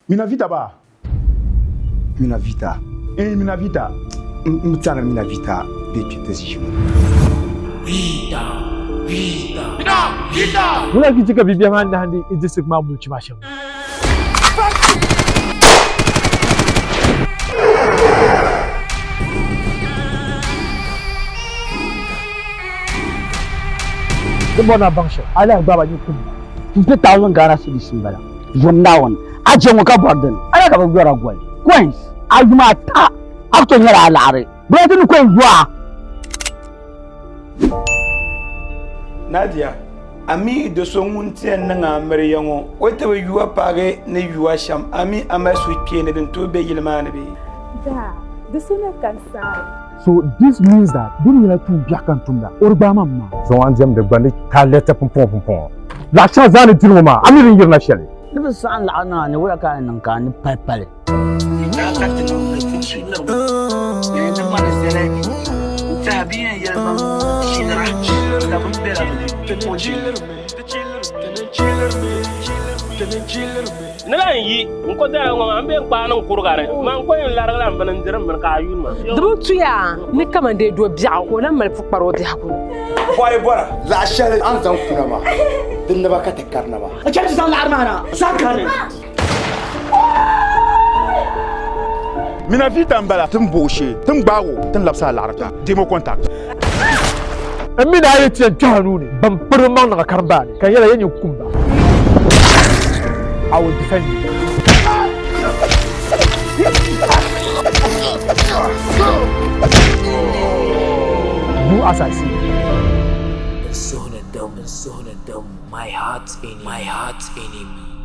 Mina Vita ba? Mina Vita. Eh, Mina Vita. N bi tɛri ni Mina Vita be kpe ti ʒii ŋɔ ni. Vita, Vita, Mina Vita! Wula ka chɛ ka bibiɛhi maa nahindi i district maa mulichi maa shɛm? Di bɔri ni a baŋ shɛm, a lahi gbaai ba nyin kum ba. 50,000 Ghana cedis m-bala. Yom Naawuni, a je ŋɔ ka bɔri dini? A na ka bɛ yɔra goli. Coins, a yuma ata, a ku tooi nyɛla a laɣiri. Bɛ ti ni coin yo a. Nadia, a mi do so ŋun ti yɛn niŋ a miriya ŋɔ, o ti bi yu a paagi ni yu a shɛm, a mi a mali suhukpeeni din tooi be yili maa ni bee? Daa, di so na ka n saai. So this means that di ni nyɛla tuun biɛɣu ka n tumda, o di gbaai ma m-maa. Zaŋ a ni diɛmdi gba ni ka a lɛrita pumpɔŋɔ pumpɔŋɔ. Laɣ shɛŋa zaa ni diri ŋɔ maa, a mi din yirina shɛli. Ni bi saɣim laɣa niŋ a ni wula ka a niŋ ka a ni pali pali. Ni lahi yi n ko dala ŋɔ maa, m be n kpaai niŋ kuriga ni, man ko yɛn larigila m bini n-diri m bini ka a yuuni ma. Di bi tuya ni kaman dee do biɛɣu ka o lahi mali pukpara o biɛhigu ni. Bɔri bɔra zaɣ shɛli a ni zaŋ kuna maa, di naba ka ti karina maa. A chɛ ti zaŋ laɣiri maa na zaa kani. Mina Vita m-bala, ti ni bo o shee, ti ni gbaag o, ti ni labisi a laɣiri ti a. Demo contact. M mi ni a yi ti yɛn kpɛhi a nuu ni, ban piri maŋ niŋ a karimbaa ni, ka n yɛla ya nyin kum ba. I will defend you. Do as I say. N suhu ni dam, n suhu ni dam, my heart enemy, my heart enemy.